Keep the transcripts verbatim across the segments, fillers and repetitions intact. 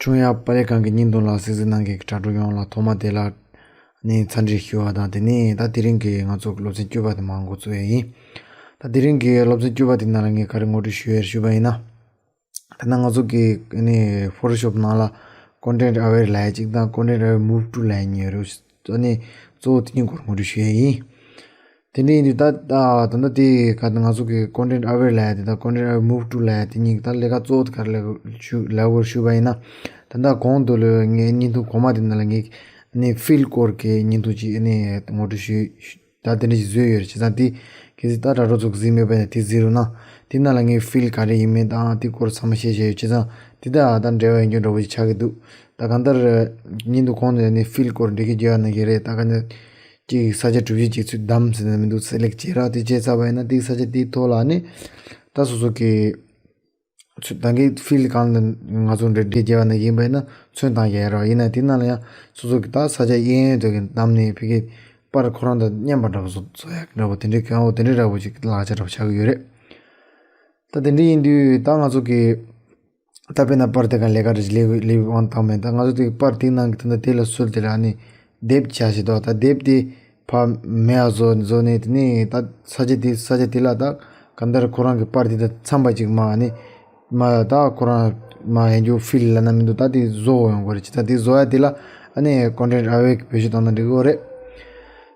ཁྱུང་ཡག་པ་ལས་གང་གི་སྙིང་དུ་ལ་གཟིགས་གཟིགས་གནང་མཁན་གྱི་དྲ་གྲོགས་ཡོངས་ལ་ཐོག་མ་དེ་ལ་ནི་འཚམས་འདྲི་ཞུ་བ་དང་། དེ་ནས་ད་དེ་རིང་གི་ང་ཚོ་སློབ་ཚན་བཅུ་པ་དེ་མར་འགོ་བཙུགས་ཡས་ཡིན། ད་དེ་རིང་གི་སློབ་ཚན་བཅུ་པ་དེ་ནང་ལ་ངས་ག་རེ་ངོ་སྤྲོད་ཞུ་ཡས་ཞུས་པ་ཡིན་ན། ད་ནང་ང་ཚོ་གི་ནི་Photoshop ནང་ལ་Content Aware ལབ་ཡས་གཅིག་དང་Content Aware Move To ལབ་ཡས་གཉིས་ཡོད་རེད། ཨ་ནི་གཙོ་བོ་དེ་གཉིས་སྐོར་ངོ་སྤྲོད་ཞུ་ཡས་ཡིན། དེ་འདྲ་ཡིན་དུས་ད་ད་ད་ལྟ་དེ་ག་ང་ཚོ་གི་Content Aware ལབ་ཡས་དེ་དང་Content Aware Move To ལབ་ཡས་དེ་གཉིས་ཀྱི་ད་ལས་ཀ་གཙོ་བོ་དེ་ག་རེ་ལས་ཞུ་ལབ་དགོས་ཞུས་པ་ཡིན་ན། ད་ལྟ་གོང་དུ་ལོས་ངའི་བརྙན་ཐུང་གོང་མ་དེ་ནང་ལ་ངས་ནི་Fill སྐོར་གྱི་བརྙན་ཐུང་ཅིག་ནི་ངོ་སྤྲོད་ཞུས། ད་དེ་འདྲ་ཞིག་བཟོས་ཡོད་རེད། བྱས་ཙང་དེ་གལ་སྲིད་ད་དྲ་གྲོགས་ཚོ་གཟིགས་མེད་པ་ཡིན་ན་དེ་གཟིགས་རོགས་གནང་། དེ་ནང་ལ་ངས་Fill ག་རེ་ཡིན་མིན་དང་དེ་སྐོར་ཚང་མ་བཤད་བཞག་ཡོད། བྱས་ཙང་དེ་དང་ད་འབྲེལ་བ་ཡོད་རྒྱུ་འདྲ་པོ་ཞིག་ཆགས་ཀྱི་འདུག་ད་གང་ལྟར་བརྙན་ཐུང་གོང་དུ་ནས་Fill སྐོར་འགྲེལ་བཤད་རྒྱག་ཡ་གནང་གི་རེད། ད་ག་ནས་ཅིག་ས་ཆ་གྲུ་བཞི་ཅིག་ཚུར་བདམས་ཟེར་ན་མི་འདུག Select བྱེད་རོགས། དེ་བྱས་ཚར་བ་ཡིན་ན་དེ་ས་ཆ་དེའི་ཐོག་ལ་ནི་ད་སོ་སོ་གི་ཚུར་ད་གིན་Fill གང་ལ་ང་ཚོ་འགྲེལ་བཤད་རྒྱག་པ་ན་ཡིན་པ་ཡིན་ན་ཚོན་བཏང་ཡ་རོགས། ཡིན་ན་དེ་ནང་ལ་ཡང་སོ་སོ་གི་ད་ས་ཆ་གཡས་གཡོན་དེ་གི་བདམས་ནས་ཕ་གི་པར་ཁོ་རང་དང་མཉམ་པ་འདྲ་པོ་བཟོ་བཟོ་ཡ་འདྲ་པོ་དེ་འདྲའི་གང་འོ་དེ་འདྲའི་འདྲ་པོ་ཅིག་ལག་ཆ་འདྲ་པོ་ཆགས་ཀྱི་ཡོད་རེད། ད་དེ་འདྲ་ཡིན་དུས་ད་ང་ཚོ་གི་ད་དཔེར་ན་པར་དེ་ག་ལས་ཀ་རེ་ལས་ལས་དབང་བཏང་མེད། ད་ང་ཚོ་དེ་པར་དེ་ནང་གི་ད་ལྟ་དེ་ལ་སུལ་དེ་ལ་ནི་དེབ་བྱ་ཞིག་འདུག་ད་དེབ་དེ་ཕ་མེ་ཡ་བཟོ་བཟོ་ནས་དེ་ནས་ད་ས་ཆ་དེ་ས་ཆ་དེ་ལ་ད་གང་ལྟར་ཁོ་རང་གི་པར་དེ་དང་འཚམས་པ་ཅིག་མ་ནི་མ་ད་ཁོ་རང་མ་ཡན་རྒྱུ་Fill ལབ་ན་མི་འདུག་ད་དེ་བཟོ་ཡོང་དགོས་རེད། ཅི་ད་དེ་བཟོ་ཡ་དེ་ལ་ཨ་ནི་Content Aware གི་བེད་སྤྱོད་བཏང་ན་འགྲིག་གི་རེད།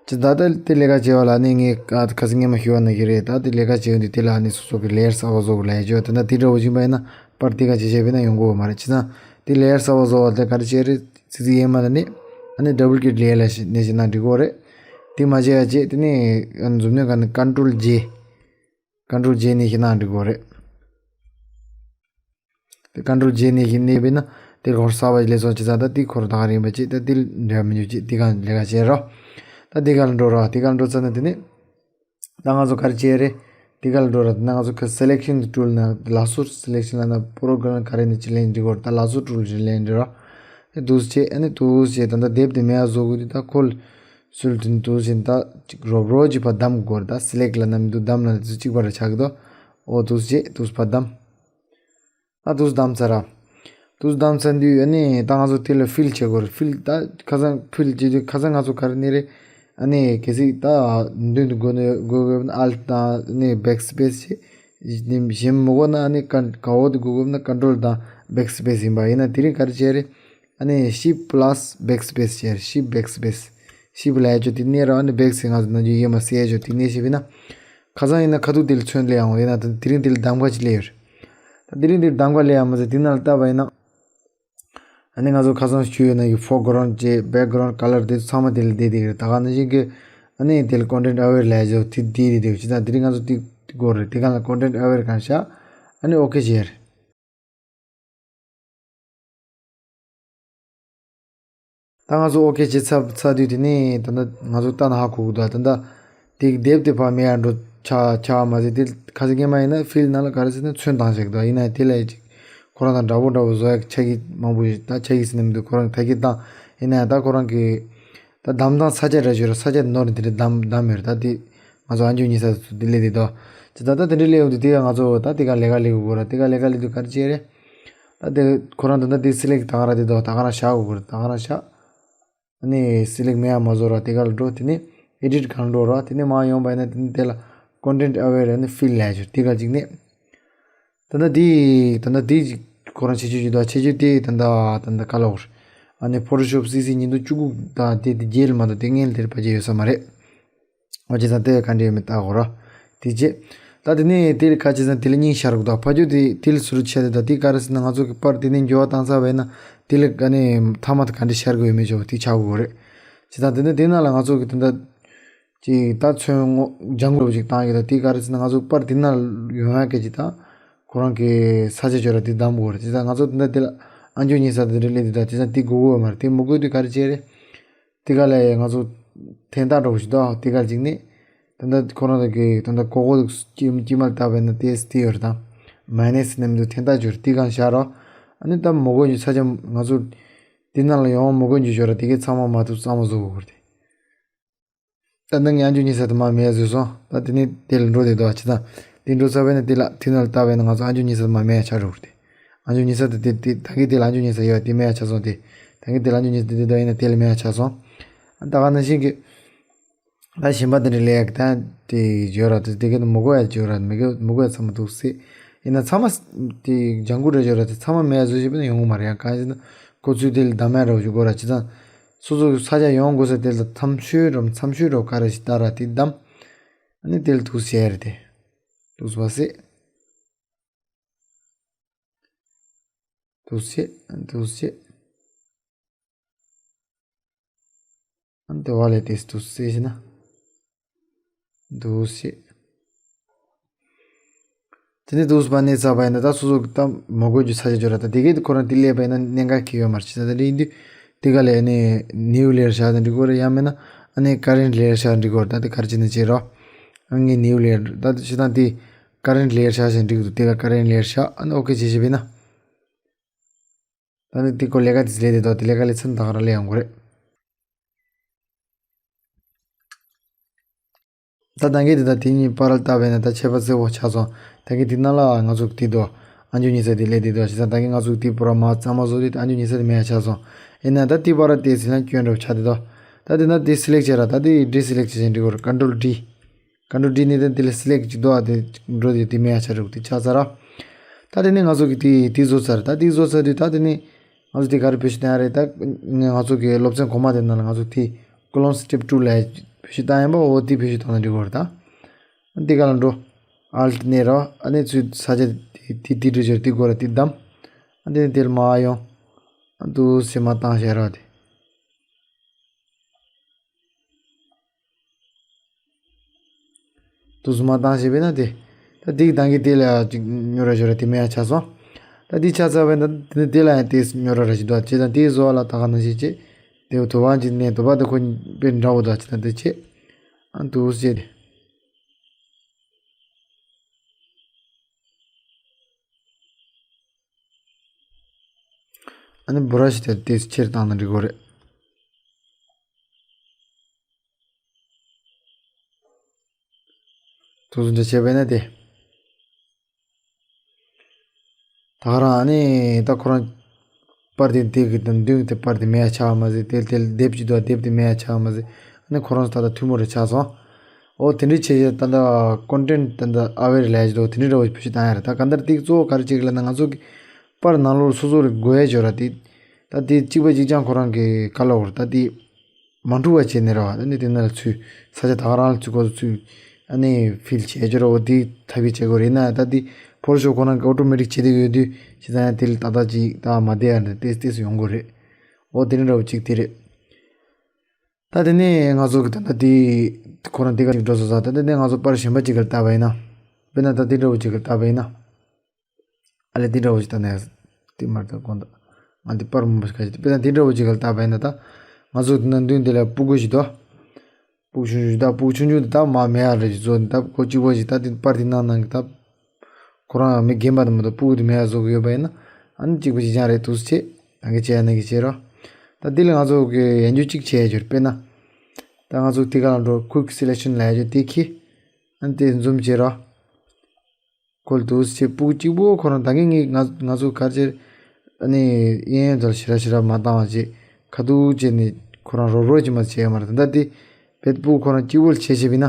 ཅི་ད་ལྟ་དེ་ལས་ཀ་བྱེད་པ་ལ་ནི་ངས་ཁ་སང་སྔོན་མ་ཞུས་པ་ནང་བཞིན་རེད། ད་དེ་ལས་ཀ་བྱེད་ཡོང་དུས་དེ་ལ་ནི་སོ་སོ་གི་Layer གསར་པ་བཟོ་དགོས་ལབ་ཡ་བྱས་ད་ལྟ་དེ་འདྲ་པོ་ཡིན་པ་ཡིན་ན་པར་དེ་ག་བྱེད་བྱས་པས་ན་ཡོང་གི་ཡོད་མ་རེད། བྱས་ཙང་དེ་Layer གསར་པ་བཟོ་བ་དེ་ག་རེ་བྱས་རེད། ཙི་ཙི་ཡས་མ་ལ་ནི་ཨ་ནི་Duplicate Layer ལ་ནས་བྱས་ན་འགྲིག་གི་རེད། དེ་མ་བྱས་ཡ་བྱས་དེ་ནས་མཛུབ་གནོན་ག་ནས་Control J Control J ནས་བྱས་ན་འགྲིག་གི་རེད། དེ་Control J ནས་བྱས་ནས་བྱས་ན་དེ་ཁོ་རང་གསར་པ་ལས་སོང་བྱས་ཙང་ད་དེ་ཁོ་རང་ད་ག་རེ་ཡིན་པ་བྱས་ད་དེ་འབྲེལ་བ་མི་འཇུག་བྱས་དེ་ག་ལས་ཀ་བྱས་རོགས། ད་དེ་ག་ལ་འགྲོ་རོགས། དེ་ག་ལ་འགྲོ་ཚར་ན་དེ་ནས་ད་ང་ཚོ་ག་རེ་བྱས་རེད། དེ་ག་ལ་འགྲོ་ར། ད་ང་ཚོ་གི་Selection Tool ནང་Lasso Selection ལབ་ན་Program ག་རེ་ནས་ཅི་ལེན་འགྲིག་གོ་ར། ད་Lasso Tool ཅི་ལེན་འགྲིག་ར། དེ་འདུག་སེ་བྱས་ཨ་ནི་འདུག་སེ་བྱས་ད་ལྟ་དེབ་དེ་མེད་པ་བཟོ་དགོས་དུས་ད་ཁོ་ལ་སུལ་དེ་འདུག་སེ་བྱས་ད་ཅིག་རོབ་རོབ་ཅིག་ཕར་བདམས་དགོས་ར། ད་Select ལབ་ན་མི་འདུག་བདམས་ལབ་ན་དེ་ཚོ་གཅིག་པ་ར་ཆགས་ཀྱི་འདུག་འོ་འདུག་སེ་བྱས་འདུག་སེ་ཕར་བདམས། ཨ་འདུག་སེ་བདམས་ཚར་ར། འདུག་སེ་བདམས་ཚར་དུས་ཨ་ནི་ད་ང་ཚོ་དེ་ལ་Fill བྱེད་དགོས་རེད། Fill ད་ཁ་སང་Fill བྱེད་དུས་ཁ་སང་ང་ཚོ་ག་རེ་ནི་རེད། ཨ་ནི་གལ་སྲིད་ད་མདུན་དུ་དགོས་ན་དགོས་དགོས་ན་Alt དང་ཨ་ནི་Backspace བྱེད། གཞན་མི་དགོས་ན་ཨ་ནི་ཀན་ག་འོག་ཏུ་དགོས་དགོས་ན་Control དང་Backspace ཡིན་པ། ཡིན་ན་དེ་རིང་ག་རེ་བྱས་རེད། ཨ་ནི་Shift plus Backspace བྱས་རེད། Shift Backspace Shift ལབ་ཡ་ཅོ་དེ་ནས་ར་ཨ་ནི་Back ཟེར་ང་ཚོ་ནང་ཆོས་ཡས་མ་ཟེར་ཡ་ཅོ་དེ་ནས་བྱས་པས་ན། ཁ་སང་ཡིན་ན་ཁ་ཐུག་དེ་ལ་ཚོན་ལས་ཡང་འོ་ཡིན་ན་ད་དེ་རིང་དེ་ལ་གདམ་ག་ཅིག་ལས་ཡོད་རེད། ད་དེ་རིང་དེ་ལ་གདམ་ག་ལས་ཡ་མ་ཟེར་དེ་ནང་ལ་བལྟས་པ་ཡིན་ན། ཨ་ནི་ང་ཚོ་ཁ་སང་ཞུས་ཡོད་ན་ཡི་Foreground བཅས་Background Color དེ་ཚོ་ཚང་མ་དེ་ལ་བསྡད་བསྡད་ཀྱི་རེད། ད་ག་ནང་བཞིན་གྱི་ཨ་ནི་དེ་ལ་Content Aware ལབ་ཡ་ཅོ་དེ་བསྡད་བསྡད་བསྡད་ཡོད། བྱས་ཙང་དེ་རིང་ང་ཚོ་དེ་དེ་དགོས་རེད། དེ་ག་ལ་Content Aware གང་བཞག་ཨ་ནི་ཨོ་ཁེ་བྱས་རེད། ད་ང་ཚོ་ཨོ་ཁེ་བྱས་ཚར་ཚར་དུས་དེ་ནས་ད་ལྟ་ང་ཚོ་ལྟ་ན་ཧ་གོ་གི་འདུག་ད་ལྟ་དེ་གི་དེབ་དེ་ཕར་མེད་ཡ་འགྲོ་ཆགས་ཆགས་པ་མ་ཟད་དེ་ཁ་སང་སྔོན་མ་ཡིན་ན་Fill ནང་ལ་ག་རེ་ཟེར་ན་ཚོན་བཏང་བཞག་གི་འདུག་ཡིན་ན་དེ་ལ་ཡ་ཅིག་ཁོ་རང་དང་འདྲ་པོ་འདྲ་པོ་བཟོ་ཡ་ཆ་རྐྱེན་མང་པོ་ཞིག་ད་ཆ་རྐྱེན་ཟེར་ན་མི་འདུག་ཁོ་རང་གི་ཐ་སྙད་བཏང་ཡིན་ན་ཡང་ད་ཁོ་རང་གི་ད་བདམས་སྟངས་ས་ཆ་འདྲ་ཞིག་ཡོད་རེད། ས་ཆ་ནོར་ནས་དེ་འདྲ་བདམས་བདམས་ཡོད་རེད། ད་དེ་ང་ཚོ་ཨང་ཅོག་གཉིས་ས་དེ་ཚོ་དེ་སླེབས་བསྡད་འདུག་ཅི་ད་ལྟ་དེ་འདྲ་སླེབས་ཡོང་དུས་དེ་ཡང་ང་ཚོ་ད་དེ་ག་ལས་ཀ་སླེབས་དགོས་ར། དེ་ག་ལས་ཀ་སླེབས་དུས་ག་རེ་བྱས་རེད། ད་དེ་ཁོ་རང་ད་ལྟ་དེ་Select ད་ག་རང་དེ་འདུག་ད་ག་རང་བཞག་དགོས་རེད། ད་ག་རང་བཞག་ཨ་ནི་Select མེད་ཡ་མ་བཟོ་ར། དེ་ག་ལ་འགྲོ། དེ་ནས་Edit གང་འགྲོ་ར། དེ་ནས་མར་ཡོང་པ་ཡིན་ན་དེ་ནས་དེ་ལ་Content Aware ཨ་ནི་Fill ལབ་ཡ་ཅོ་དེ་ག་ཅིག་ནས། ད་ལྟ་དེ་ད་ལྟ་དེ་ཁོ་རང་བྱེད་སྤྱོད་ཅིག་འདུག་བྱེད་སྤྱོད་དེ་ད་ལྟ་ད་ལྟ་ག་ལ་འོར། ཨ་ནི་Photoshop C C ཉིས་སྟོང་བཅུ་དགུ་དང་དེ་དེ་རྗེས་ལ་མ་གཏོགས་དེ་སྔོན་ལ་དེར་ཕལ་ཆེར་ཡོད་ས་མ་རེད། འོ་བྱས་ཙང་དེ་ག་འདྲ་ཡོད་མེད་བལྟ་དགོས་ར། དེ་རྗེས་ད་དེ་ནས་དེ་ལ་ཁ་ཆེ་ཙང་དེ་ལ་གཉིས་ཤར་དགོས་འདུག་ཕ་ཇོ་དེ་དེ་ལ་ཟུར་ཆད་དེ་ད་དེ་ག་རེ་ཟེར་ན་ང་ཚོ་གི་པར་དེ་ནས་འགྱུར་བ་བཏང་ཚར་བས་ན་དེ་ལ་ཨ་ནི་མཐའ་མ་དེ་ག་འདྲ་ཤར་དགོས་ཡོད་མེད་ཆོག་དེ་ཆགས་དགོས་རེད། བྱས་ཙང་དེ་ནས་དེ་ནང་ལ་ང་ཚོ་གི་དེ་འདྲ། ཅིག་ད་ཚོན་སྔོ་ལྗང་གུ་ཅིག་བཏང་ཡོད། ད་དེ་ག་རེ་ཟེར་ན་ང་ཚོ་པར་དེ་ན་ཡོང་ཡ་གི་ཅིག་ད་ཁོ་རང་གི་ས་ཆ་ཅོ་ར་དེ་བདམས་དགོས་རེད། དེ་ད་ང་ཚོ་དེ་འདྲ་དེ་ལ་ཨང་ཅོག་གཉིས་ས་དེ་འདྲ་སླེབས་དུས་ད་དེ་ས་དེ་དགོས་དགོས་མ་རེད། དེ་མི་དགོས་དུས་ག་རེ་བྱས་རེད། དེ་ག་ལ་ང་ཚོ་དན་རྟགས་འདྲ་པོ་ཞིག་འདུག་དེ་ག་ཅིག་ནི་ད་ད་ཁོ་རང་ད་གི་ད་ད་གོ་གོ་དཀྱིལ་དཀྱིལ་མ་ལ་བཏགས་པས་ན་དེ་དེ་ཡོད་རེད། ད་མའི་ནས་ནས་མི་འདུག་དན་རྟགས་ཅོ་ར་དེ་གང་བཞག་རོགས། ཨ་ནི་ད་མི་དགོས་ཀྱི་ས་ཆ་ང་ཚོ་དེ་ནང་ལ་ཡོང་མི་དགོས་ཀྱི་ཅོ་ར་དེ་གའི་ཚང་མ་མ་ཐུབ་གཙང་མ་བཟོ་དགོས་རེད། ད་ནང་གི་ཨང་ཅོག་གཉིས་ས་དེ་མར་མེད་ཡ་བཟོས་སོང་། ད་དེ་ནས་དེ་ལ་འགྲོ་བསྡད་འདུག་བྱས་ཙང་དེ་འགྲོ་ཚར་བས་ན་དེ་ལ་དེ་ནང་ལ་བལྟ་བས་ན་ང་ཚོ་ཨང་ཅོག་གཉིས་ས་དེ་མར་མེད་ཡ་ཆགས་འགྲོ་གི་རེད། ཨན་ཅོ་ཉི་ས་དེ་དེ་དེ་ད་གིན་དེ་ལ་ཨན་ཅོ་ཉི་ས་ཡོད་དེ་མེད་ཡ་ཆགས་སོང་། དེ་ད་གིན་དེ་ལ་ཨན་ཅོ་ཉི་ས་དེ་དེ་ད་ཡིན་ན་དེ་ལ་མེད་ཡ་ཆགས་སོང་། ཨ་ད་ག་ནང་བཞིན་གྱི། ད་གཞན་པ་དེ་འདྲ་ལས་ཀ་ད་དེ་ཡོད་ར། དེ་དེ་ག་ནི་མི་དགོས་ཡ་ཡོད་ར། མི་དགོས་མི་དགོས་ཡ་ཚང་མ་འདུག་སེ། ཡིན་ན་ཚང་མ་དེ་ལྗང་ཁུ་འདྲ་ཡོད་ར། དེ་ཚང་མ་མེད་ཡ་བཟོ་ཞིག་པ་ནི་ཡོང་གི་མ་རེད། ཡང་གང་ཡིན་ན་ཁོ་ཚོས་དེ་ལ་བདམས་ཡ་འདྲ་བོ་ཞིག་དགོས་ར། བྱས་ཙང་སོ་སོ་གི་ས་ཆ་ཡོང་དགོས་ས་དེ་ལ་འཚམ་ཤོས་རམ་འཚམ་ཤོས་རོ་ག་རེ་ཞིག་ལྟ་ར་དེ་བདམས། ཨ་ནི་དེ་ལ་འདུག་སེ་བྱས་རེད་དེ། འདུག་སེ་བ་སེ། འདུག་སེ། འདུག་སེ། ཨ་ནི་དེ་བ་ལས་དེ་འདུག་སེ་བྱས་ན། འདུག་སེ། དེ་ནས་འདུག་སེ་བ་ནས་ཚ་བ་ཡིན་ན་ད་སོ་སོ་ད་མ་དགོས་རྒྱུ་ས་ཆ་འབྱོར་ར། ད་དེ་གས་དེ་ཁོ་རང་དེ་ལས་པ་ཡིན་ན་གནད་འགག་གི་ཡོད་མ་རེད། ཅི་ད་དེ་འདྲ་ཡིན་དུས་དེ་ག་ལས་ནས་new layer བཞག་ན་འགྲིག་གི་རེད། ཡང་མིན་ན་ཨ་ནི་current layer བཞག་འགྲིག་གི་རེད། ད་དེ་ག་རེ་བྱས་ན་བྱེད་རོགས། ཨ་ངས་new layer ད་དེ་ཞེ་དྲག་དེ་current layer བཞག་བཞག་འགྲིག་གི་འདུག་དེ་ག་current layer བཞག་ཨ་ནི་ཨོ་ཁེ་བྱེད་བྱེད་པས་ན། ད་ནི་དེ་ཁོ་ལས་ཀ་དེ་ལས་དེ་དོ་དེ་ལས་ཀ་ལས་ཚུན་ད་ག་རང་ལས་ཡོང་གི་རེད། ད་ད་གིན་དེ་ད་དེ་གཉིས་བར་ལ་ལྟ་བས་ན་ད་ཁྱད་པར་གསལ་པོ་ཆགས་སོང་། ད་གིན་དེ་ནང་ལ་ང་ཚོ་དེ་དོ་ཨན་ཅོ་ཉི་ས་དེ་ལས་དེ་དོ་ཞེ་ས་ད་གིན་ང་ཚོ་དེ་པོ་ར་མ་གཙང་མ་བཟོ་དེ་ཨན་ཅོ་ཉི་ས་དེ་མེད་ཡ་ཆགས་སོང་། ཡིན་ན་ད་དེ་བར་ལ་དེ་ཟིན་ན་སྐྱོན་འགྲོ་ཆགས་དེ་དོ། ད་དེ་ན་དེ་select བྱས་ར། ད་དེ་deselect བྱས་བྱས་འགྲིག་གི་རེད། Control D། Control D ནས་ད་དེ་ལ་select ཅིག་འདུག་ཨ། དེ་འགྲོ་དེ་དེ་མེད་ཡ་ཆགས་རེད། དེ་ཆགས་ཚར་ར། ད་དེ་ནས་ང་ཚོ་གི་དེ་དེ་བཟོ་ཚར། ད་དེ་བཟོ་ཚར་དུས་ད་དེ་ནས་ང་ཚོ་དེ་ག་རེ་བེད་སྤྱོད་བཏང་ཡ་རེད། ད་ང་ཚོ་གི་སློབ་ཚན་གོང་མ་དེ་ནང་ལ་ང་ཚོ་དེ་clone step two ལ་བེད་སྤྱོད་བཏང་ཡིན་པ། འོ་དེ་བེད་སྤྱོད་བཏང་ན་འགྲིག་གི་རེད་ད། དེ་ག་ལ་འགྲོ། Alt ནས་ར། ཨ་ནི་ཚུར་ས་ཆ་དེ་དེ་དེ་འདྲ་ཅིག་དེ་སྒོ་ར་དེ་བདམས། ཨ་དེ་ནས་དེ་ལ་མར་ཡོང་། ཨ་འདུག་སེ་མར་བཏང་བྱས་ར་དེ། དུ་སུ་མ་བཏང་ཞེས་པས་ན་དེ། ད་དེ་གི་དང་གི་དེ་ལ་ཅིག་ཉོ་ར་ཞོ་ར་དེ་མེད་ཡ་ཆགས་སོང་། ད་དེ་ཆགས་ཚར་བས་ན་དེ་ནི་དེ་ལ་ཡང་དེ་ཉོ་ར་ར་ཞིག་འདུག་ཅེས་དང་དེའི་བཟོ་བ་ལ་ད་ག་ནང་བཞིན་བྱེད། དེ་དུ་བ་ཅིག་ནས་དུ་བ་དེ་ཁོ་དཔེ་འདྲ་བོ་འདུག་ཅེས་དང་དེ་བྱེད། ཨ་དུ་སུ་བྱེད་དེ། ཨ་ནི་བུ་ར་ཞིག་དེ་དེ་ཕྱིར་བཏང་ན་འགྲིག་གོ་རེད། དུ་སུ་འདྲ་བྱས་པས་ན་དེ། ད་ག་རང་ཨ་ནི་ད་ཁོ་རང་པར་དེ་དེ་གི་དང་མདུན་དེ་པར་དེ་མེད་ཡ་ཆགས་མ་ཟེར། དེ་དེ་དེབ་ཅིག་འདུག་དེབ་དེ་མེད་ཡ་ཆགས་མ་ཟེར། ཨ་ནི་ཁོ་རང་ད་ལྟ་ཐུན་མོང་རེ་ཆགས་སོང་། ཨོ་དེ་འདྲའི་བྱས་བྱས་ད་ལྟ་content ད་ལྟ་aware ལས་ཀྱི་འདུག་དེ་འདྲའི་འདྲ་བོ་བེད་སྤྱོད་བཏང་ཡ་རེད། ད་ག་འདར་དེ་གཙོ་བོ་ག་རེ་བྱེད་ཀྱི་ལབ་ན་ང་ཚོ་གི་པར་ནང་ལོགས་སོ་སོ་རེ་དགོས་ཡ་ཅིག་ཡོད་ར། དེ་ད་དེ་གཅིག་པ་གཅིག་རྐྱང་ཁོ་རང་གི་ག་ལ་འོར་ད་དེ། མ་འཁྲུག་པ་བྱས་ནས་ར་བ། ཨ་ནི་དེ་ནང་ལ་ཚུད་ས་ཆ་ད་ག་རང་ལ་ཚུད་གོ་ཚུད། ཨ་ནི་fill བྱས་ཅོ་ར་བ་དེ་ཐབས་ཤེས་བྱེད་དགོས་རེད། ན་ད་དེ་Photoshop ཁོ་རང་གི་automatic བྱེད་དེ་ཡོད་དུས་བྱས་ཙང་ཡང་དེ་ལ་ཏག་ཏག་ཅིག་ད་མ་བསྡད་ཡ་འདྲ་ཏེས་ཏེས་ཡོང་དགོས་རེད། འོ་དེ་ནི་འདྲ་བོ་གཅིག་དེ་རེད། ད་དེ་ནས་ང་ཚོ་གི་ད་ལྟ་དེ་ཁོ་རང་དེ་ག་ཅིག་འགྲོ་སོང་ས། ད་དེ་ནས་ང་ཚོ་པར་གཞན་པ་ཅིག་ག་ལ་བལྟས་པ་ཡིན་ན། དཔེར་ན་ད་དེ་འདྲ་བོ་ཅིག་ག་ལ་བལྟས་པ་ཡིན་ན། ཨ་ལས་དེ་འདྲ་བོ་ཞིག་ལྟ་ནས་དེ་མར་ལྟ་དགོངས་དག་ང་འདི་པར་མང་པོ་ཞིག་ཁ་ཤས་དཔེར་ན་དེ་འདྲ་བོ་ཅིག་ག་ལ་ལྟ་བས་ན་ད། ང་ཚོ་དེ་ན་མདུན་དེ་ལ་སྤུ་གུ་ཞིག་འདུག་སྤུ་གུ་ཆུང་ཆུང་ཞིག་ད་སྤུ་གུ་ཆུང་ཆུང་དེ་ད་མ་མེད་ཡ་རེ་ཞིག་བཟོ་ནི་ད་ཁོ་གཅིག་པོ་ཞིག་ད་དེ་པར་དེ་ནང་ནང་གི་ད། ཁོ་རང་མི་རྒན་པ་དེ་མ་གཏོགས་སྤུ་གུ་དེ་མེད་ཡ་བཟོ་གི་ཡོད་པ་ཡིན་ན། ཨ་ནི་གཅིག་པོ་ཞིག་ཀྱང་རེད་འདུག་སེ་བྱེད། ད་གི་བྱེད་ཡ་ན་གི་བྱེད་རོགས། ད་དེ་ལ་ང་ཚོ་གི་ཡན་རྒྱུ་གཅིག་བྱེད་ཡ་ཅིག་ཡོད་རེད། དཔེར་ན། ད་ང་ཚོ་དེ་ག་ལ་འགྲོ་quick selection ལ་ཡ་ཅིག་དེ་ཁྱེར། ཨ་ནི་དེ་zoom བྱེད་རོགས། ཁོལ་དུ་ཞེས་སྤུ་གུ་གཅིག་པོ་ཁོ་རང་ད་གིན་ངས་ང་ང་ཚོ་གར་ཆེར་ཨ་ནི་གཡས་གཡོན་དུ་ཞེ་དྲག་ཞེ་དྲག་མ་བཏང་བ་ཅིག་ཁ་ཐུག་བྱས་ནས་ཁོ་རང་རོབ་རོབ་ཅིག་མ་བྱས་མ་རེད། ད་ལྟ་དེ་བེད་སྤུ་གུ་ཁོ་རང་གཅིག་པོ་ལ་བྱས་བྱས་པ་ཡིན་ན།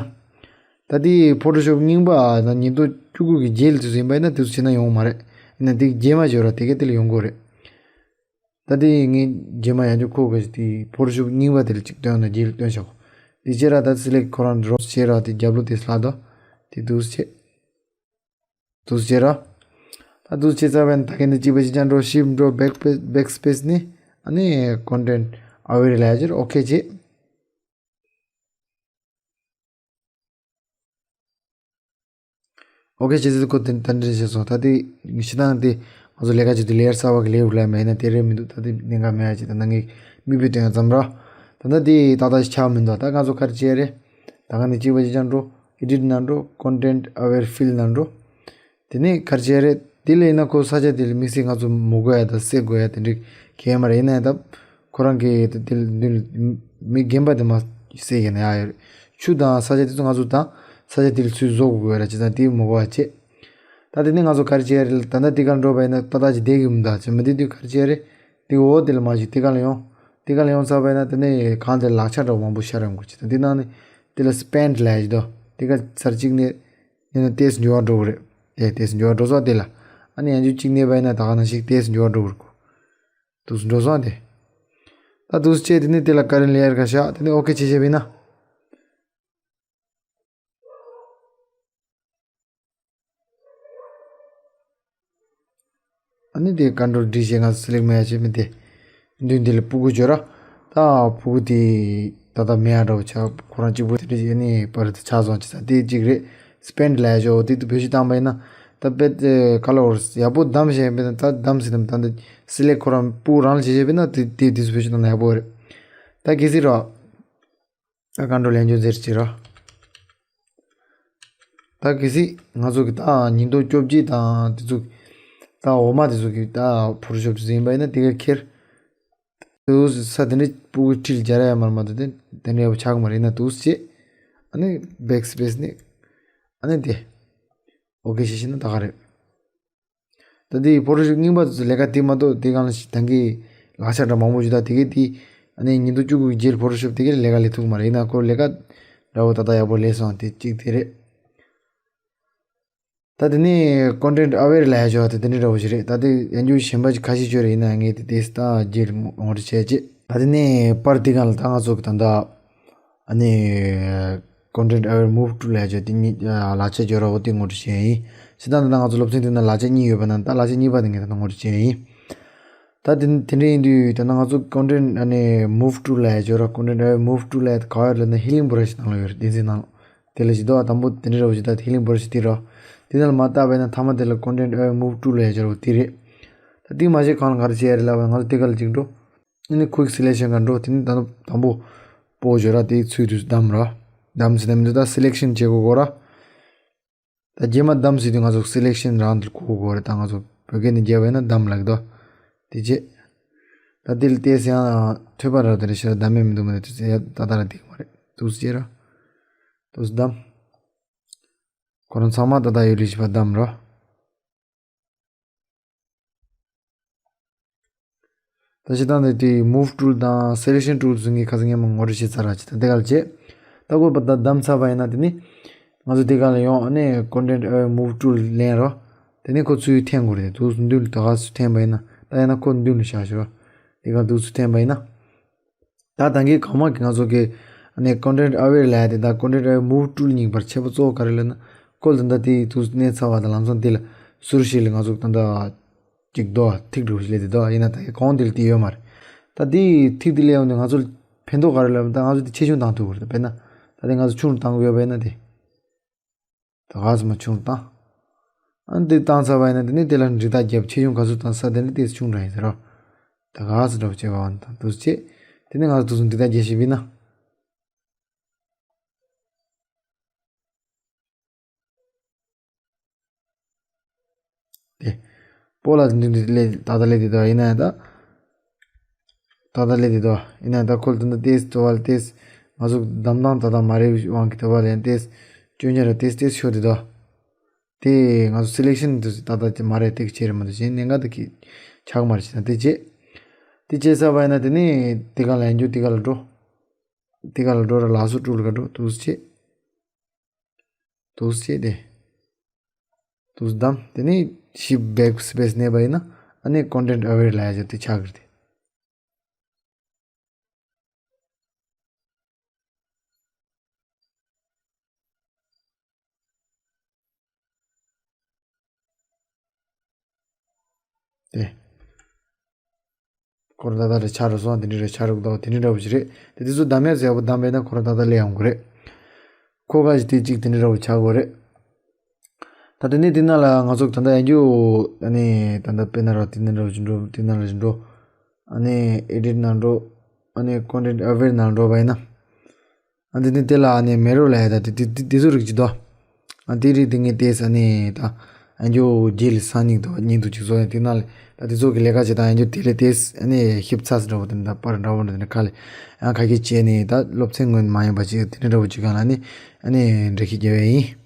ད་དེ་Photoshop རྙིང་པ་དང་ཉིས་སྟོང་བཅུ་དགུ་གི་རྗེས་ལ་དུས་ཚོད་ཡིན་པ་ཡིན་ན་དུས་ཚོད་བྱས་ན་ཡོང་གི་མ་རེད། ཡིན་ན་དེ་རྗེས་མ་བྱས་ར་དེ་ག་དེ་ལ་ཡོང་གི་རེད། ད་དེ་ངས་རྗེས་མ་ཡང་ཅིག་ཁོ་ག་ཞིག་དེ་Photoshop རྙིང་པ་དེ་ལ་ཅིག་སྟོན་ན་རྗེས་ལ་སྟོན་བྱ་གོ། དེ་བྱས་ར་ད་select ཁོ་རང་རོབ་བྱས་ར་དེ་རྒྱབ་ལོགས་དེ་སླ་དོ། དེ་འདུག་སེ་བྱས། འདུག་སེ་བྱས་ར། ད་འདུག་སེ་བྱས་ཚར་བས་ད་གིན་ནི་གཅིག་པ་གཅིག་རྐྱང་འགྲོ། Shift འགྲོ། Back backspace ནི་ཨ་ནི་content aware ལ་ཡ་ཅིག་ཨོ་ཁེ་བྱེད། ཨོ་ཁེ་བྱས་ཚེ་ཁོ་དེ་ད་འདྲ་བྱས་སོང་། ད་དེ་ཕྱི་ནང་དེ་ང་ཚོ་ལས་ཀ་བྱེད་དུས་layer གསར་པ་གི་layer ལ་མེད་ན་དེ་རེད་མི་འདུག་ད་དེ་གནད་འགག་མེད་ཡ་ཅིག་ད་ནང་གི་མིག་དཔེ་སྟོན་ཡ་ཙམ་ར། ད་ད་དེ་ཏག་ཏག་ཞིག་ཆགས་མི་འདུག་ད་ང་ཚོ་ག་རེ་བྱས་རེད། ད་ག་ནི་གཅིག་པ་གཅིག་རྐྱང་འགྲོ། Edit ནང་འགྲོ། Content aware fill ནང་འགྲོ། དེ་ནས་ག་རེ་བྱས་རེད། དེ་ལས་ན་ཁོ་ས་ཆ་དེ་ལ་དམིགས་བསལ་ང་ཚོ་མི་དགོས་ཡ་དང་བསད་དགོས་ཡ་དེ་འདྲ་གང་ཡང་མ་རེད། ཡིན་ན་ཡང་ད་ཁོ་རང་གི་དེ་དེ་ལ་མདུན་ལ་མི་རྒན་པ་དེ་མ་བསད་ཀྱི་ན་ཡ་ཡོད་རེད། ཆུ་དང་ས་ཆ་དེ་ཚོ་ང་ཚོ་དང་ས་ཆ་དེ་ལ་ཚུར་བཟོ་དགོས་ཡ་ར་བྱས་ཙང་དེ་མི་དགོས་པ་བྱས། ད་དེ་ནས་ང་ཚོ་ག་རེ་བྱེད་ཡ་རེད། ད་ལྟ་དེ་གར་འགྲོ་བ་ཡིན་ན་ཏག་ཏག་ཅིག་བསྡད་ཀྱི་མི་འདུག་ཅེས་མི་བདེ་དུས་ག་རེ་བྱེད་ཡ་རེད། དེ་འོ་དེ་ལ་མ་ཞིག་དེ་གར་ལ་ཡོང་། དེ་གར་ལ་ཡོང་ཚར་བ་ཡིན་ན་དེ་ནས་གང་དེ་ལག་ཆ་འདྲ་བོ་མང་པོ་ཤར་ཡོང་གི་རེད། ཅེས་ད་དེ་ནང་ནས་དེ་ལ་སི་པེན་ཌི་ལབ་ཡ་ཞིག་འདུག་དེ་ག་ཚར་གཅིག་ནས་ཡིན་ན་ཏོག་ཙམ་འགྱུར་བ་འགྲོ་གི་རེད། དེ་ཏོག་ཙམ་འགྱུར་བ་འགྲོ་ས་དེ་ལ་ཨ་ནི་ཡང་འཇུག་གཅིག་གནས་པ་ཡིན་ན་ད་ག་ནང་བཞིན་ཏོག་ཙམ་འགྱུར་བ་འགྲོ་གི་རེད་གོ། འདུག་སེ་འགྲོ་སོང་དེ། ད་འདུག་སེ་བྱས་དེ་ནས་དེ་ལ་ཀ་རེན་ཊི་ལེ་ཡར་ག་བཞག་དེ་ནས་ཨོ་ཁེ་བྱས་བྱས་པ་ཡིན་ན། ཨ་ནི་དེ་ཀོན་ཊོལ་ཌི་བྱས་ང་སི་ལེག་མེད་ཡ་བྱས་མི་དེ། མདུན་དེ་ལ་སྤུ་གུ་བྱོས་ར། ད་སྤུ་གུ་དེ་ད་ལྟ་མེད་ཡ་འདྲ་བོ་ཆགས། ཁོ་རང་གཅིག་པུ་དེ་འདྲ་ཡིན་ནི་པར་དུ་ཆགས་སོང་ཅི་ས་དེ་གཅིག་རེད། སི་པེན་ཌི་ལབ་ཡ་ཞོ་དེ་དུ་བེད་སྤྱོད་བཏང་པ་ཡིན་ན། ད་དཔེ་དེ་ག་ལ་འོར་ཡག་པོ་བདམས་བྱས་པས་ན་ད་བདམས་ཟིན་ནམ་ད་འདི་སི་ལེག་ཁོ་རང་སྤུ་གུ་རང་ལ་བྱེད་བྱས་པས་ན་དེ་དེ་དུ་བེད་སྤྱོད་བཏང་ན་ཡག་པོ་རེད། ད་གལ་སྲིད་ར། ད་ཀོན་ཊོལ་ཡན་ཆོད་ཟེར་ཅིག་ར། ད་གལ་སྲིད་ང་ཚོ་གི་ད་ཉིས་སྟོང་བཅོ་བརྒྱད་དང་དེ་ཚོ་ད་འོག་མ་དེ་ཚོ་གི་ད་ཕོ་ཊོ་ཤོབ་ཟིན་པ་ཡིན་ན་དེ་ག་ཁྱེར། དུ་ས་དེ་འདྲའི་སྤུ་གུ་ཁྲིད་རྒྱ་ར་ཡ་མར་མ་དུ་དེ་དེ་འདྲའི་ཡག་པོ་ཆགས་མ་རེད་ན་དུ་ཅེ། ཨ་ནི་བེག་སི་པེ་སི་ནི། ཨ་ནི་དེ། ཨོ་ཁེ་ཤེས་ཤེས་ན་ད་ག་རེད། ད་དེ་ཕོ་ཊོ་ཤོབ་རྙིང་པ་དེ་ཚོ་ལས་ཀ་དེ་མ་གཏོགས་དེ་གང་ལ་ཞིག་ད་གིན་ལག་ཆ་འདྲ་མང་པོ་ཞིག་ད་དེ་གས་དེ་ཨ་ནི་ཉིས་སྟོང་བཅུ་དགུ་གི་རྗེས་ཕོ་ཊོ་ཤོབ་དེ་གས་ལས་ཀ་ལས་ཐུབ་མ་རེད་ཡིན་ན་ཁོ་ལས་ཀ་འདྲ་བོ་ད་ལྟ་ཡག་པོ་ལས་སོང་དེ་གཅིག་དེ་རེད། ད་དེ་ནས་ཀོན་ཊེན་ཊི་ཨ་ཝེར་ལབ་ཡ་ཅོ་དེ་དེ་འདྲ་འདྲ་བོ་ཞིག་རེད། ད་དེ་ཡན་རྒྱུ་གཞན་པ་ཅིག་ཁ་ཤས་ཅོ་རེད་ཡིན་ན་ངས་དེ་དེ་ད་རྗེས་ངོ་སྤྲོད་བྱས་རྗེས་ད་དེ་ནས་པར་དེ་གང་ལ་ད་ང་ཚོ་གི་ད་ད། ཨ་ནི། ཀོན་ཊེན་ཊི་ཨ་ཝེར་མུབ་ཊུལ་ལབ་ཡ་ཅོ་དེ་གཉིས་ལག་ཆ་ཅོ་ར་བོ་དེ་ངོ་སྤྲོད་བྱས་ཡིན། ཞེ་ད་ད་ང་ཚོ་སློབ་ཚན་དེ་ན་ལག་ཆ་གཉིས་ཡོད་པ་ན་ད་ལག་ཆ་གཉིས་པ་དེ་ངས་ད་ངོ་སྤྲོད་བྱས་ཡིན། ད་དེ་དེ་འདྲ་ཡིན་དུས་ད་ང་ཚོ་ཀོན་ཊེན་ཊི་ཨ་ནི་མུབ་ཊུལ་ལབ་ཡ་ཅོ་ར་ཀོན་ཊེན་ཊི་ཨ་ཝེར་མུབ་ཊུལ་ལབ་ཡ་དེ་ག་བ་ཡོད་ལབ་ན་ཧི་ལིང་བུ་ར་ཤི་ནང་ལ་ཡོད་རེད། བསྟན་འཛིན་ནང་ལ་དེ་ལ་ཞིག་འདུག་ཨ་དང་པོ་དེ་འདྲ་ར་བོ་ཞིག་ད་ཧི་ལིང་བུ་ར་ཤི་དེ་ར། དེ་ན་ལ་མ་བལྟ་བས་ན་མཐའ་མ་དེ་ལ་ཀོན་ཊེན་ཊི་ཨ་ཝེར་མུབ་ཊུལ་ལབ་ཡ་ཅོ་ར་བོ་དེ་རེད། ད་དེ་མ་ཤེས་གང་ལ་ག་རེ་བྱེད་ཡ་རེད་ལབ་པ་ང་ཚོ་དེ་ག་ལ་ཅིག་འགྲོ། ཨ་ནི་ཀུའིག་སི་ལེག་ཤན་ག་འགྲོ། དེ་ནི་ད་ནི་དང་པོ་སྤོ་བརྗོད་ར་དེའི་ཚུལ་དུ་བདམས་ར། བདམས་ཟིན་ན་མི་འདུག་ད་སི་ལེག་ཤན་བྱེད་དགོས་གོ་ར། ད་རྗེས་མ་བདམས་ཟིན་དུས་ང་ཚོ་སི་ལེག་ཤན་རང་དུ་གོ་དགོས་རེད། ད་ང་ཚོ་བོད་སྐད་ནས་བརྒྱབ་པ་ཡིན་ན་བདམས་ལབ་ཀྱི་འདུག་དེ་རྗེས། ད་དེ་ལ་ལྟས་ཡང་ཐོས་པ་ར་དེ་རེད་ཤེས་ར་བདམས་མེད་མི་འདུག་མ་རེད་དུས་ད་ད་ར་དེ་གི་མ་རེད་དུས་ཅེ་ར། དུས་བདམས། ཁོ་རང་ཚང་མ་ད་ད་ཡོད་རེད་ཞེས་པ་བདམས་ར། ད་སྤྱིར་བཏང་ནས་དེ་མུབ་ཊུལ་དང་སི་ལེག་ཤན་ཊུལ་ཚོ་ངས་ཁ་སང་སྔོན་མ་ངོ་སྤྲོད་བྱས་ཚར་ར་ཅི་ད་དེ་ག་ལ་བྱེད། ད་ཁོ་པ་ད་བདམས་ཚར་བ་ཡིན་ན་དེ་ནི་ང་ཚོ་དེ་ག་ལ་ཡོང་ཨ་ནི་ཀོན་ཊེན་ཊི་ཨ་ཝེར་མུབ་ཊུལ་ལེན་རོ། དེ་ནི་ཁོ་ཚུར་འཐེན་དགོས་རེད། དུ་མདུན་ལ་ད་ག་ཚུར་འཐེན་པ་ཡིན་ན་ད་ཡིན་ན་ཁོ་མདུན་ལ་བཞག་ཤོག་དེ་ག་དུ་ཚུར་འཐེན་པ་ཡིན་ན། ད་ད་གིན་གང་མང་གི་ང་ཚོ་གི་ཨ་ནི་ཀོན་ཊེན་ཊི་ཨ་ཝེར་ལབ་ཡ་དེ་དང་ཀོན་ཊེན་ཊི་ཨ་ཝེར་མུབ་ཊུལ་གཉིས་བར་ཁྱད་པར་གཙོ་བོ་ག་རེ་ལབ་ན། ཁོ་ལ་ད་ལྟ་དེ་དུས་གནས་ཚར་བ་དང་ལམ་སང་དེ་ལ་ཟུར་ཞིག་ལ་ང་ཚོ་ད་ལྟ་ཅིག་རྡོ་ཐིག་འདྲ་བོ་ཞིག་སླེབས་དེ་རྡོ་ཡིན་ན་ད་གོང་དེ་ལ་དེ་ཡོད་མ་རེད། ད་དེ་ཐིག་དེ་སླེབས་ཡོང་དུས་ང་ཚོ་ལ་ཕན་ཐོགས་ག་རེ་ལབ་ན་ད་ང་ཚོ་དེ་ཆེ་ཆུང་བཏང་ཐུབ་ཀྱི་རེད། དཔེར་ན་ད་དེ་ང་ཚོ་ཆུང་རུ་བཏང་གི་ཡོད་པ་ཡིན་ན་དེ། ད་ག་ཚོད་མ་ཆུང་རུ་བཏང་། ཨ་ནི་དེ་བཏང་ཚར་བ་ཡིན་ན་དེ་ནི་དེ་ལ་འབྲི་རྟགས་རྒྱབ་ཆེ་ཆུང་ག་ཚོད་བཏང་ས་དེ་ནི་དེ་ཆུང་རུ་ཡིན་ཟེར་རོ། ད་ག་ཚོད་འདྲ་བོ་བྱས་པ་འོ་ན་ད་དུས་ཆེ། དེ་ནི་ང་ཚོ་དུས་སུ་འབྲི་རྟགས་རྒྱབ་ཤེས་པས་ན། དེ། སྤོ་ལགས་འདི་འདི་ལས་ད་ལྟ་ལས་དེ་དོ་ཡིན་ན་ཡང་ད། ད་ལྟ་ལས་དེ་དོ་ཡིན་ན་ཡང་ད་ཁོལ་དུ་འདི་ཏེས་ཏོ་བ་ལ་ཏེས་ང་ཚོ་གདམ་དང་ད་ལྟ་མ་རེད་དབང་གི་དོ་བ་ལ་ཡང་ཏེས་སྐྱོན་ཉར་ར་ཏེས་ཏེས་ཤོ་དེ་དོ། དེ་ང་ཚོ་སི་ལེག་ཤན་དུ་ད་ལྟ་མ་རེད་ཏེག་ཆེ་རེད་མ་དུ་ཅན་གནད་འགག་དུ་གི་ཆག་མ་རེད་ཅེ་ན་དེ་རྗེས། དེ་རྗེས་ས་བ་ཡིན་ན་དེ་ནི་དེ་ག་ལ་ཡང་རྒྱུ་དེ་ག་ལ་འགྲོ། དེ་ག་ལ་འགྲོ་ར་ལགས་སོ་ཀྲུག་ལ་ག་འགྲོ་དུ་ཅེ། དུས་བྱས་ཏེ། དུས་བདམས་དེ་ནས་ཞིབ་བེག་སི་པེ་སི་གནས་པ་ཡིན་ན་ཨ་ནི་ཀོན་ཊེན་ཊི་ཨ་ཝེར་ལབ་ཡ་ཅིག་དེ་ཆགས་ཀྱི་རེད། དེ། ཁོ་རང་ད་ལྟ་རེ་ཆགས་རུ་སོང་དེ་འདྲ་རེ་ཆགས་རུ་འདུག་དེ་འདྲ་འདྲ་བོ་ཞིག་རེད། དེ་དེ་ཚོ་བདམས་ཡག་ཟེར་བ་བདམས་པས་ན་ཁོ་རང་ད་ལྟ་སླེབས་ཡོང་གི་རེད། ཁོ་ག་ཞིག་དེ་གཅིག་དེ་འདྲ་འདྲ་བོ་ཆགས་དགོས་རེད། ད་དེ་ནས་དེ་ནང་ལ་ང་ཚོ་ད་ལྟ་ཡང་རྒྱུ་ཨ་ནི་ད་ལྟ་དཔེར་ན་རོ་དེ་འདྲ་འདྲ་བོ་ཞིག་འགྲོ་དེ་ནང་ལ་ཞིག་འགྲོ། ཨ་ནི་ཨེ་ཌིཊ་ནང་འགྲོ། ཨ་ནི་ཀོན་ཊེན་ཊི་ཨ་ཝེར་ནང་འགྲོ་བ་ཡིན་ན། ཨ་འདི་ནི་དེ་ལ་ཨ་ནི་མེ་རོ་ལ་ཡ་ད་དེ་དེ་དེ་ཚོ་རིགས་ཅིག་དོ། ཨ་དེ་རིགས་དེ་ངས་བལྟས་ཨ་ནི་ད་ཨ་འཇོ་རྗེས་ལ་སང་ཉིན་དོ་ཉིན་དུ་ཅིག་བཟོ་ཡ་དེ་ན་ལ་ད་དེ་ཚོ་གི་ལས་ཀ་བྱེད་དང་ཨ་འཇོ་དེ་ལས་བལྟས་ཨ་ནི་ཞིབ་ཚགས་སུ་འདྲ་བོ་དེ་འདྲ་པར་འདྲ་བོ་འདྲ་དེ་འདྲ་ཁ་ལས་ཨ་ཁ་ཤས་བྱས་ནས་ད་སློབ་ཚན་སྔོན་མ་ཡིན་པ་ཅིག་དེ་འདྲ་འདྲ་བོ་ཅིག་གང་ལ་ཨ་ནི་ཨ་ནི་འགྲེལ་བཤད་རྒྱབ་ཡ་ཡིན།